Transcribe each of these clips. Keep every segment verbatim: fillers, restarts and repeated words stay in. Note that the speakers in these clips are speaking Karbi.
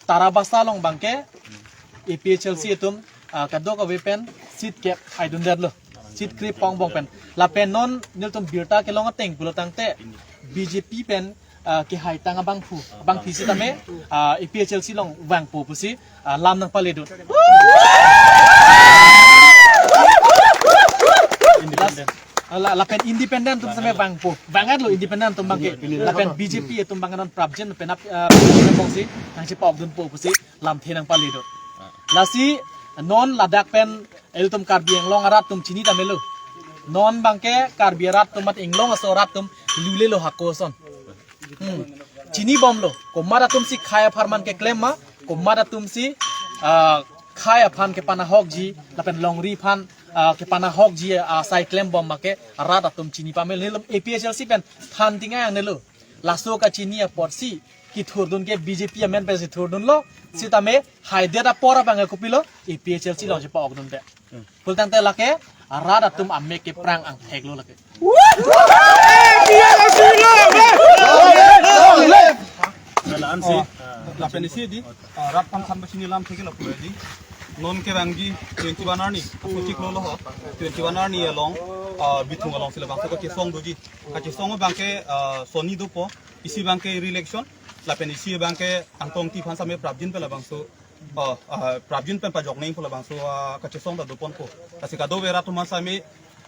Tarabasa along abangke A P H L C atum, ah, kadokave pen seat kep haidundetlo. Seat krepho angbong pen. Lapen non nelitum birta kelong ateng pulotangte B J P pen, ah, kehaitang abangphu, abangpi sitame, ah, A P H L C along vangpo pusi, ah, lam nangpaledun. Independent. Ah, la, lapen independent atum sitame vangpo. Vangatlo independent atum abangke. Lapen B J P atum abangke non prapjin penap, ah, penap bongsi nangchepa-okdunpo pusi lamthe nangpaledun. Lasi non ladak pen ilitum Karbi Anglong arat atum chini tame lo. Non abangke Karbi arat atum mat Anglong aso arat atum lulelo hako ason. Hmm. Chinibomlo. Komat atumsi khei apharman keklem ma, komat atumsi, ah, khei aphan kepanahokji, lapen longri aphan, ah, kepanahokji, ah, asai klembom ma ke rat atum chini pame. Nelitum A P H L C pen than tinga yang nelo. Laso kachini apotsi kethurdun ke B J P amen pensi thurdunlo. Sitame haidet apor abangke kopilo, A P H L C along chepa-okdunde. Pulotangte lake rat atum amek keprang angtheklo lake. Lapen isi di, ah, rat aphan than pachini lamthe ke lapu di. Non kevangji twenty-one arni, aso chiklo lo ho. Twenty-one arni along, ah, Bithung alongsi labangso kachesong doji. Kachesong abangke, ah, sonni dopo, isi abangke re-election, lapen isi abangke Angtong Engti aphan sitame prapjin pen labangso, ah, ah, prapjin pen pajok nangpo labangso, ah, kachesong ta doponpo. Lasi kadokave rat atum sitame,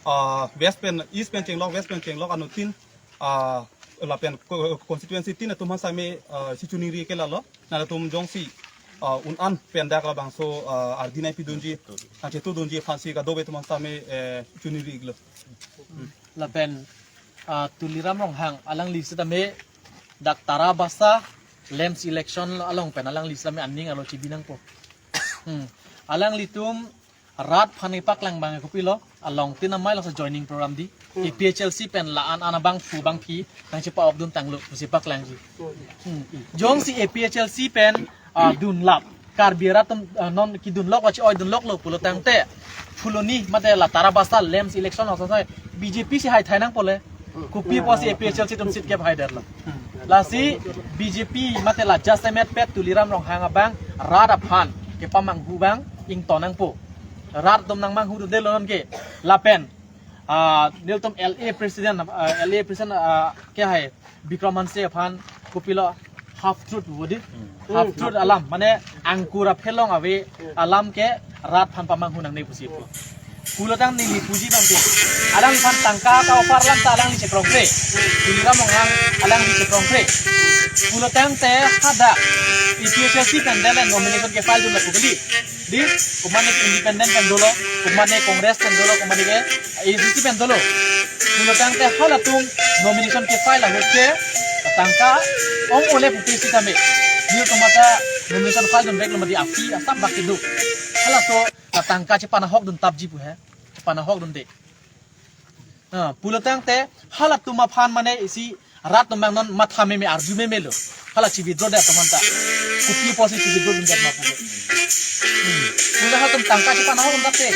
ah, West pen, East pen chenglok, West pen chenglok anuttin, ah, lapen ko-, constituency tin atum sitame, ah, si chuningri ke lalo. Nangtum jongsi, ah, un-an pen dak labangso, ah, ardi nangpidunji, nangchetudunji aphansi kadokave atum sitame, eh, chuningri-iklo. Lapen, ah, Tuliram Ronghang alangli sitame dak Tarabasa LAMPS election along pen alangli sitame aning arlo chibi nangpo. Hmm. Alanglitum rat aphan kepaklang abang kopilo, along tin amei laso joining program di. Hmm. A P H L C pen la-an an abangphu abangpi nangchepa-okdun tanglo pusi paklangji. Hmm. Hmm. Jongsi A P H L C pen, ah, dunlap, Karbi arat atum, ah, non kedunlok achi oi dunloklo pulotangte Phuloni mate la Tarabasa LAMPS election along sosai B J P si haithai nangpo le. Kopi apotsi A P H L C atum seat kep haidetlo. Lasi B J P mate la jasemet pet Tuliram Ronghang abang rat aphan kepamanghu abang ington nangpo. Rat atum nangmanghudundelo non ke. Lapen, ah, nelitum L A president, ah, L A president, ah, ke hai Bikram Hanse aphan kopilo half truth pu di. Hmm. Half truth alam, mane angkur aphelong ave alam ke rat aphan pamanghu nangne pusi pu. Pulotang neli puji abangke, alangphan tangka ka-offer alam ta alangli cheprongkre. Tuliram Ronghang alangli cheprongkre. Pulotangte hadak A P H L C pen dele nomination ke-file dunlo pu kali. Di, komatne ke independent pen dolo, komatne Congress pen dolo, komatne ke A D C pen dolo. Pulotangte halatum nomination ke-file ahut ke tangka ong ole pupe sitame. Di komat ta nomination file dun back lo mati api asap bak kedo. Halaso tangka chepanahokdun tapji pu he. Chepanahokdunde. Ah, pulotangte halatum aphan mane isi rat atum abang non matha meme arju meme lo. Hala chi-withdraw det atum anta. Kopi apotsi chi-withdraw dundet ma pu. Hmm. Pulo halatum tangka chepanahok untate.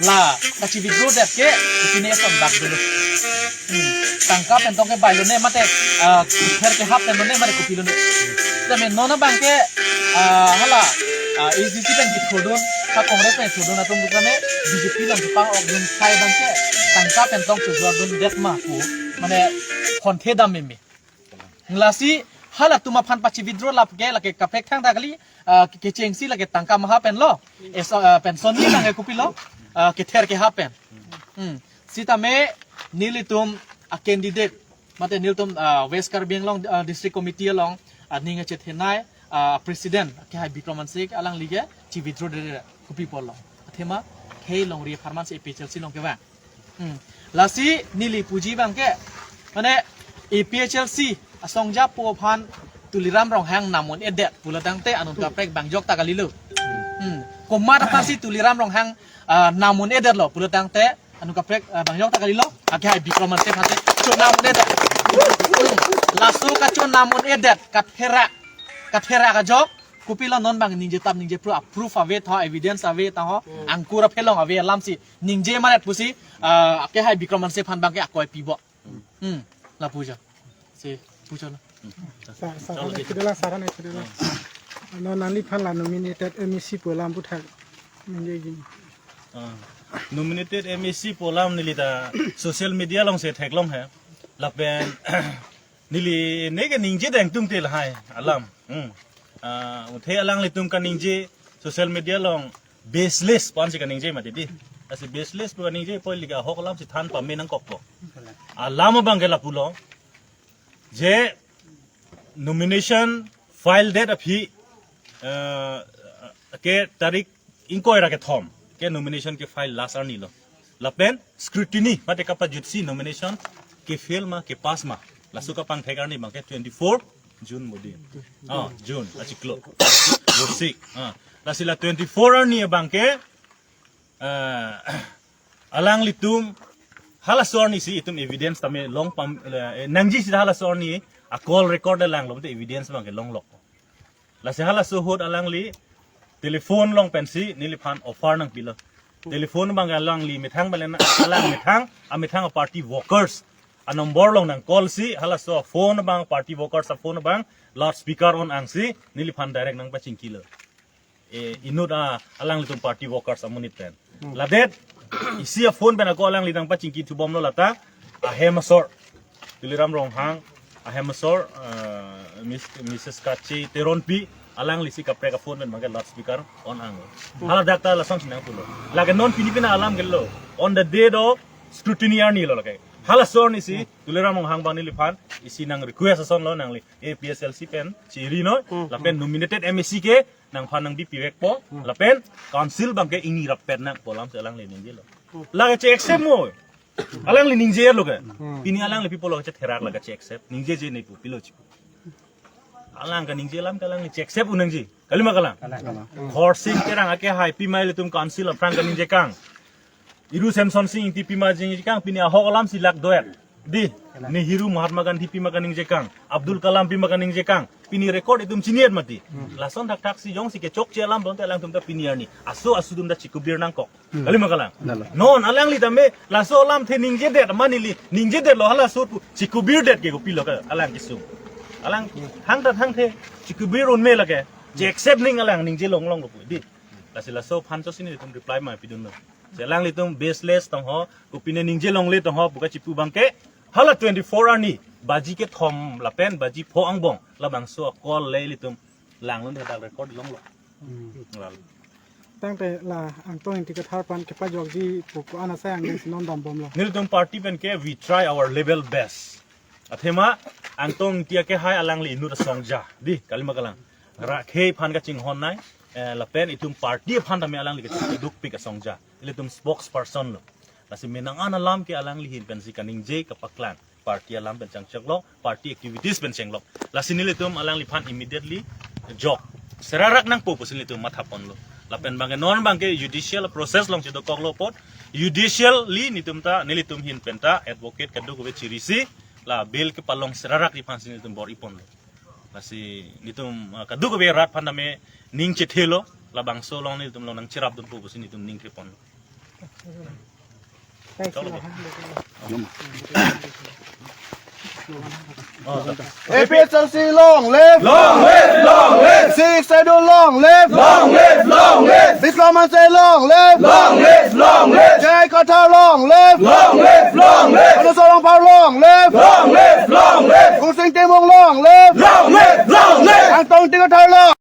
La, kachi-withdraw det ke, kopine eson bak dolo. Hmm. Tangka pen tong kebai lone mate, ah, her kehap pen lone mate kopilone. Tame non abangke, ah, hala, ah, A D C pen kethurdun, ha Congress pen kethurdun atum tame B J P along chepang-okdun sai abangke, tangka pen tong chujordundet ma pu, mane, honthe dam meme. Lasi halatum aphan pachi-withdraw lap ke lake kaprek thangta kali, ah, ke-, kechengsi lake tangka maha pen lo. Es, ah, pension ni lake kopilo, ah, kether kehap pen. Hmm. Sitame nelitum a-candidate, mate nelitum, ah, West Karbi Anglong, ah, District Committee along, ah, aning kachethenei, ah, President, ke hai Bikram Hanse alangli ke chi-withdraw det kopi apotlo. Athema, khei longri apharman si A P H L C along kevang. Hmm. Lasi neli puji abangke, mane A P H L C asong japo aphan Tuliram Ronghang nam un-edet pulotangte anut kaprek bangjok ta kalilo. Hmm. Komat aphansi Tuliram Ronghang, ah, nam un-edetlo pulotangte anut kaprek, ah, bangjok ta kalilo. Ake hai Bikram Hanse aphan si cho nam un-edet. Hmm. Laso kacho nam un-edet katherak, katherak ajok. Kopilo non abang ningje tap ningje pro, a-proof ave tho, evidence ave tho, angkur aphelong ave alamsi ningje maret pusi, ah, ke hai Bikram Hanse aphan abangke akoi pibo. Hmm, lapu jo. Si, pucho na. Sar, sar, ne kidela, sar, ne kidela. Ano nangliphan la nominated M A C pu alam aphuthak ningje ji. Ah, nominated M A C pu alam neli ta social media alongsi theklong he. Lapen neli neke ningje deng tum te lahai alam. Hmm. Ah, athe alanglitum kaningje social media along baseless pu ansi kaningje mati di. Lasi baseless pu kaningje pu lika ahok alamsi than pame nangkokpo. Alam abang ke lapulo. Je nomination file date aphi, eh, ke tarik ingkoi ra kethom ke nomination ke file last arni lo. Lapen scrutiny mate kapajutsi nomination ke fail ma ke pass ma, laso kapangthek arni abang ke twenty-four June modi. Ah, June achiklo. Bosik. Ah, lasi la twenty-four arni abang ke, eh, alanglitum halaso arnisi itum evidence tame long pam, eh, nangji si halaso arni a call record langlo te evidence abang ke longlok. Lasi halaso ahut alangli telephone along pensi neliphan offer nangpilo. Telephone abang alangli methang balen alang methang, amethang a party workers a number along nang call si halaso phone abang, party workers a phone abang loudspeaker on angsi neliphan direct nangpachingkilo. Eh, inut a alanglitum party workers amonit pen. Hmm. Ladet isi a phone pen ako alangli nangpachingki thubomlo lata ahem asor, Tuliram Ronghang ahem asor, eh, Miss, Missus Kache Teronpi, alanglisi kaprek a phone pen abang ke loudspeaker on ang. Hmm. Hala dak ta lasonsi nangpulo. Lake non pini pina alam ke lo. On the day of scrutiny arni lo lake. Halaso arnisi, hmm, Tuliram Ronghang abang neliphan isi nang request asonlo nangli A P H L C pen chiri noi, hmm, lapen nominated M A C ke nangphan nangbi pivekpo, hmm, lapen council abang ke ingni rappet nangpo alamsi alangli ningjelo. Hmm. Lake che accept mo. Alangli ningjelo ke. Hmm. Pini alangli pi pulo che therak lake che accept. Ningjeje ne pu pilo chipu. Alang kaningje alam ke alangli che accept un nangji. Kalima kalang. Kalang. Khorsing Terang ake hai pima ilitum council aphrang kaningje kang. Iru Semson Sing Ingti pima jingjekang, pini ahok alamsi lak doek. Di, Nehru Mahatma Gandhi pima kaningjekang, Abdul Kalam pima kaningjekang, pini record itum chini-et mati. Hmm. Lason thakthak si jongsi kechokche alam bonte alangtum ta pini arni aso aso atum ta chikubir nangkok. Hmm. Kalima kalang. Lalo. Non alangli tame laso alamthe ningjedet ma neli ningjedetlo halaso pu chikubirdet ke kopilo ke alang kesung. Alang hang ta hangthe chikubir un me lake. Che accept ning alang ningje longlonglo pu. Di. Lasi laso aphan chosi nelitum reply ma pidunlo. Si alanglitum baseless tong ho, kopine ningje longle tong ho, pu kachipu abang ke, hala twenty-four arni, baji kethom lapen baji pho angbong, labangso a call le ilitum langlo, hadak record longlo. Hmm. Lalo. Tangte la Angtong Ingti Kathar aphan kepajokji pu ko-an asai angdeng si non dambomlo. Nelitum party pen ke, we try our level best. Athema Angtong Ingti ake hai alangli inut asongja. Di, kalima kalang. Rakhei aphan kachinghon nei, eh, lapen itum party aphan tame alangli kachingki dukpik asongja. Ilitum spokesperson lo. Lasi menang an alam ke alangli ahin pensi kaningje kapaklang. Party alam pen chengchoklo, party activities pen chenglok. Lasi nelitum alangliphan immediately jok serarak nangpo pusi nelitum mathaponlo. Lapen abang ke non abang ke judicial process along chedokoklo apot. Judicially nelitum ta, nelitum ahin pen ta advocate kadokave chirisi la bail kepalong serarak aphansi nelitum bor-iponlo. Lasi nelitum, ah, kadokave rat aphan tame ning chethelo, labangso along nelitum along nangcherapdunpo pusi nelitum ning thepon. Thanks. Chalo. Oh, ta. A P H L C long live! Long live, long live! Sixth Schedule long live! Long live, long live! Biplab Hanse long live! Long live, long live! J I Kathar long live! Long live, long live! Anusa Rongphar long live! Long live, long live! Khorsing Timung long live! Long live, long live! Angtong Ingti Kathar long